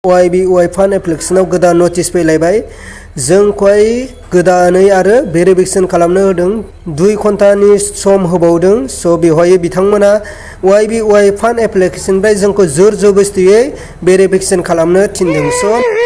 YBY फान एप्लिकेशनाव गोदान notice फैलायबाय जोंखौहाय गोदानै आरो भेरिफिकेसन खालामनो होदों 2 घन्टानि सम होबावदों स' बेवहाय बिथांमोना YBY फान एप्लिकेशननिफ्राय जोंखौ जोर जबस्तियै भेरिफिकेसन खालामनो थिनदों स'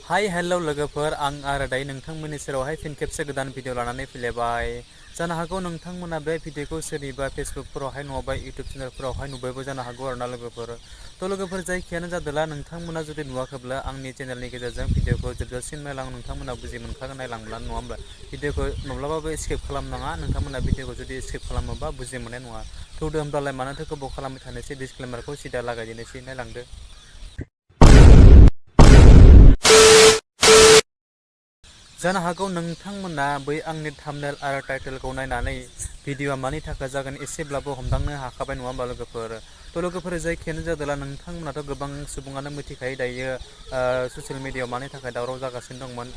हाय हेलो लोगोफोर आं आरो दायो नोंथांमोननि सेरावहाय फिन खेबसे गोदान भिडिअ लानानै फैलायबाय जानो हागौ नोंथांमोना बे भिडिअखौ सोरनिबा फेसबुकफोरावहाय नङाबा इउटिउब चेनेलफोरावहाय नुबायबो जानो हागौ आरोना लोगोफोर थ' लोगोफोर जायखियानो जादोला नोंथांमोना जुदि नुवाखैब्ला आंनि चेनेलनि गेजेरजों भिडिअखौ जोबजासिम नायलां नोंथांमोना बुजि मोनखागोन नायलांब्ला नङा होमब्ला भिडिअखौ माब्लाबाबो स्किप खालामनाङा नोंथांमोना भिडिअखौ जुदि स्किप खालामोबा बुजि मोननाय नङा थौदो होमब्लालाय मानोथो गोबाव खालामबाय थानोसै डिसक्लेमारखौ सिदा लागायजेननोसै नायलांदो। जानो हागौ नोंथांमोना बै आंनि थाम्बनेल आरो टाइटेलखौ नायनानै भिडिअआ मानि थाखाय जागोन एसेब्लाबो हमदांनो हाखाबाय नङा होमबा लोगोफोर थ' लोगोफोर जायखियानो जादोला नोंथांमोनाथ' गोबां सुबुङानो मिथिखायो दायो ससियेल मिडियाआव मानि थाखाय दावराव जागासिनो दंमोन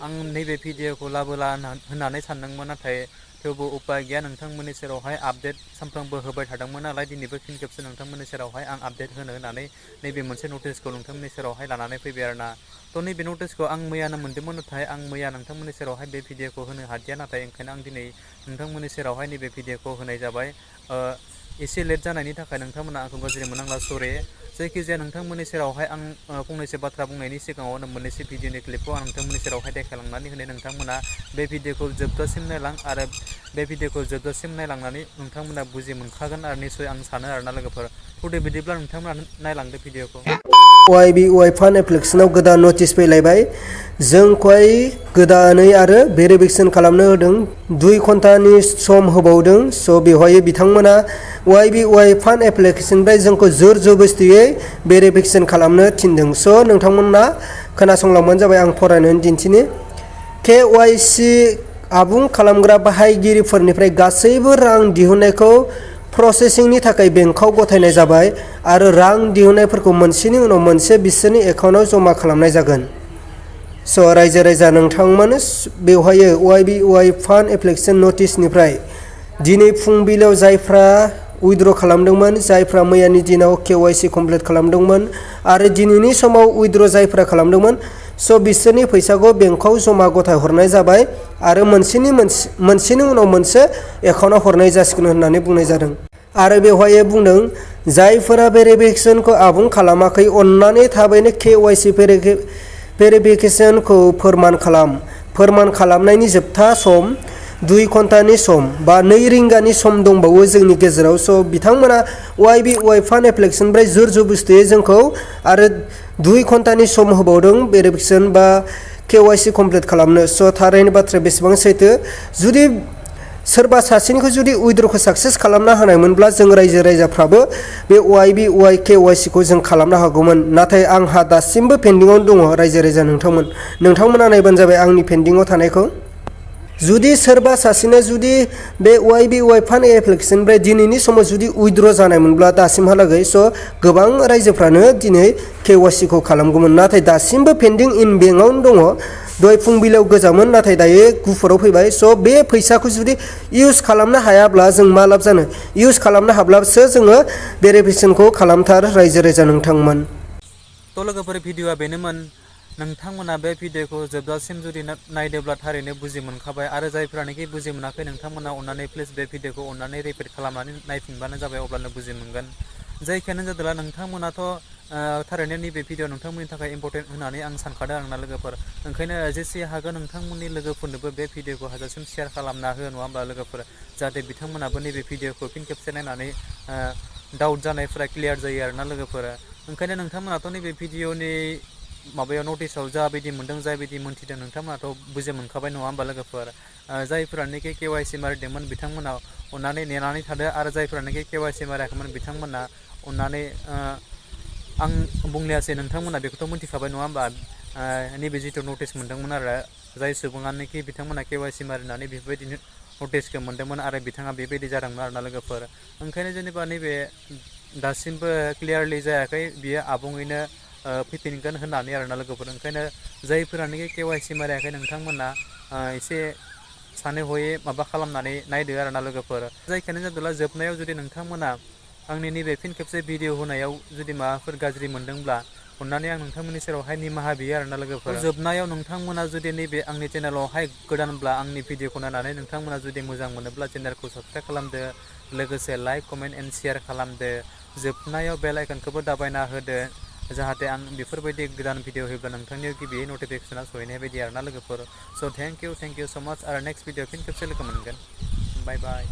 आं नैबे भिडिअखौ लाबोला होननानै सानदोंमोन नाथाय थेवबो उपाय गैया नोंथांमोननि सेरावहाय आपडेट सानफ्रोमबो होबाय थादोंमोन नालाय दिनैबो फिन खेबसे नोंथांमोननि सेरावहाय आं आपडेट होनो होननानै नैबे मोनसे नटिसखौ नोंथांमोननि सेरावहाय लानानै फैबाय आरोना थ' नैबे नटिसखौ आं मैयानो मोन्दोंमोन नाथाय आं मैया नोंथांमोननि सेरावहाय बे भिडिअखौ होनो हादिया नाथाय ओंखायनो आं दिनै नोंथांमोननि सेरावहाय नैबे भिडिअखौ होनाय जाबाय एसे लेट जानायनि थाखाय नोंथांमोना आंखौ गाज्रि मोननांला सरि जायखिजाया नोंथांमोननि सेरावहाय आं फंनैसो बाथ्रा बुंनायनि सिगाङावनो मोननैसो भिडिअनि क्लिपखौ आं नोंथांमोननि सेरावहाय देखायलांनानै होनो नोंथांमोना बे भिडिअखौ जोबजासिम नायलां आरो बे भिडिअखौ जोबजासिम नायलांनानै नोंथांमोना बुजि मोनखागोन आरो निसय आं सानो आरोना लोगोफोर थौदो बिदिब्ला नोंथांमोना नायलांदो भिडिअखौ। YBY फान एप्लिकेशनाव गोदान नटिस फैलायबाय जोंखौहाय गोदानै आरो भेरिफिकेसन खालामनो होदों 2 घन्टानि सम होबावदों स' बेवहाय बिथांमोना YBY फान एप्लिकेशननिफ्राय जोंखौ जोर जबस्तियै भेरिफिकेसन खालामनो थिनदों स' नोंथांमोना खोनासंलांबानो जाबाय आं फरायनानै दिन्थिनि KYC आबुं खालामग्रा बाहायगिरिफोरनिफ्राय गासैबो रां दिहुननायखौ प्रसेसिंनि थाखाय बेंकआव गथायनाय जाबाय आरो रां दिहुननायफोरखौ मोनसेनि उनाव मोनसे बिसोरनि एकाउन्टआव जमा खालामनाय जागोन स' रायजो राजा नोंथांमोन बेवहाय YBY फान एप्लिकेशन नटिसनिफ्राय दिनै फुंबिलियाव जायफ्रा उइथड्र खालामदोंमोन जायफ्रा मैयानि दिनाव KYC कमप्लिट खालामदोंमोन आरो दिनैनि समाव उइथड्र जायफ्रा खालामदोंमोन स' बिसोरनि फैसाखौ बेंकआव जमा गथाय हरनाय जाबाय आरो मोनसेनि उनाव मोनसे एकाउन्टआव हरनाय जासिगोन होननानै बुंनाय जादों आरो बेवहाय बुंदों जायफोरा भेरिफिकेसनखौ आबुं खालामाखै अन्नानै थाबैनो KYC भेरिफिकेसनखौ फोरमान खालामनायनि जोबथा सम 2 घन्टानि सम बा 2 रिंगानि सम दंबावो जोंनि गेजेराव स' बिथांमोना YBY फान एप्लिकेशननिफ्राय जोर जबस्तियै जोंखौ आरो 2 घन्टानि सम होबावदों भेरिफिकेसन बा KYC कमप्लिट खालामनो स' थारैनो बाथ्राया बेसेबां सैथो जुदि सोरबा सासेनिखौ जुदि उइथड्रखौ साक्सेस खालामना होनायमोनब्ला जों रायजो राजाफ्राबो बे YBY KYC खौ जों खालामनो हागौमोन नाथाय आंहा दासिमबो पेन्डिंआवनो दङ रायजो राजा नोंथांमोना नायबानो जाबाय आंनि पेन्डिंआव थानायखौ जुदि सोरबा सासेनो जुदि बे YBY फान एप्लिकेशननिफ्राय दिनैनि समाव जुदि उइथड्र जानायमोनब्ला दासिमहालागै स' गोबां रायजोफ्रानो दिनै KYC खौ खालामगौमोन नाथाय दासिमबो पेन्डिं इन बेंकआवनो दङ दहाय फुंबिलियाव गोजामोन नाथाय दायो गुफुराव फैबाय स' बे फैसाखौ जुदि इउज खालामनो हायाब्ला जों मा लाब जानो इउज खालामनो हाब्लासो जोङो भेरिफिकेसनखौ खालामथार रायजो राजा नोंथांमोन। थ' लोगोफोर भिडिअआ बेनोमोन नोंथांमोना बे भिडिअखौ जोबजासिम जुदि नायदोंब्ला थारैनो बुजि मोनखाबाय आरो जायफ्रानोखि बुजि मोनाखै नोंथांमोना अन्नानै प्लिज बे भिडिअखौ अन्नानै रिपिट खालामनानै नायफिनबानो जाबाय अब्लानो बुजि मोनगोन जायखियानो जादोंला नोंथांमोनाथ' थारैनो नैबे भिडिअ नोंथांमोननि थाखाय इम्परटेन्ट होननानै आं सानखादों आरोना लोगोफोर ओंखायनो जेसे हागोन नोंथांमोननि लोगोफोरनोबो बे भिडिअखौ हाजासिम शेयार खालामना हो नङा होमब्ला लोगोफोर जाहाथे बिथांमोनाबो नैबे भिडिअखौ फिन खेबसे नायनानै डाउट जानायफोरा क्लियार जायो आरोना लोगोफोर ओंखायनो नोंथांमोनाथ' नैबे भिडिअनि माबायाव नटिसाव जाबायदि मोन्दों जाबायदि मोन्थिदों नोंथांमोनाथ' बुजि मोनखाबाय नङा होमबा लोगोफोर जायफोरानोखि KYC मारिदोंमोन बिथांमोना अन्नानै नेनानै थादो आरो जायफोरानोखि KYC मारियाखैमोन बिथांमोना अन्नानै आं बुंलायासै नोंथांमोना बेखौथ' मोनथिखाबाय नङा होमबा नैबे जिथु नटिस मोन्दोंमोन आरो जाय सुबुङानोखि बिथांमोना KYC मारिनानै बेफोरबायदि नटिसखौ मोन्दोंमोन आरो बिथाङा बेबायदि जादोंमोन आरोना लोगोफोर ओंखायनो जेनेबा नैबे दासिमबो क्लियारलि जायाखै बियो आबुङैनो फैफिनगोन होननानै आरोना लोगोफोर। ओंखायनो जायफोरानोखि KYC मारियाखै नोंथांमोना एसे सानै हयै माबा खालामनानै नायदो आरोना लोगोफोर। जायखियानो जादोला जोबनायाव जुदि नोंथांमोना आंनि नैबे फिन खेबसे भिडिअ होनायाव जुदि माबाफोर गाज्रि मोनदोंब्ला अननानै आं नोंथांमोननि सेरावहाय निमाहा बियो आरोना लोगोफोर। जोबनायाव नोंथांमोना जुदि नैबे आंनि चेनेलावहाय गोदानब्ला आंनि भिडिअखौ नायनानै नोंथांमोना जुदि मोजां मोनोब्ला चेनेलखौ साबस्क्राइब खालामदो, लोगोसे लाइक कमेन्ट एन्ड शेयार खालामदो। जोबनायाव बेल आइकनखौबो दाबायना होदो जाहाथे आं बेफोरबायदि गोदान भिडिअ होयोब्ला नोंथांनियाव गिबियै नटिफिकेसना सहैनाय बायदि आरोना लोगोफोर। स' थेंक इउ स' माच आरो नेक्स्ट भिडिअ फिन खेबसे लोगो मोनगोन। बाय बाय।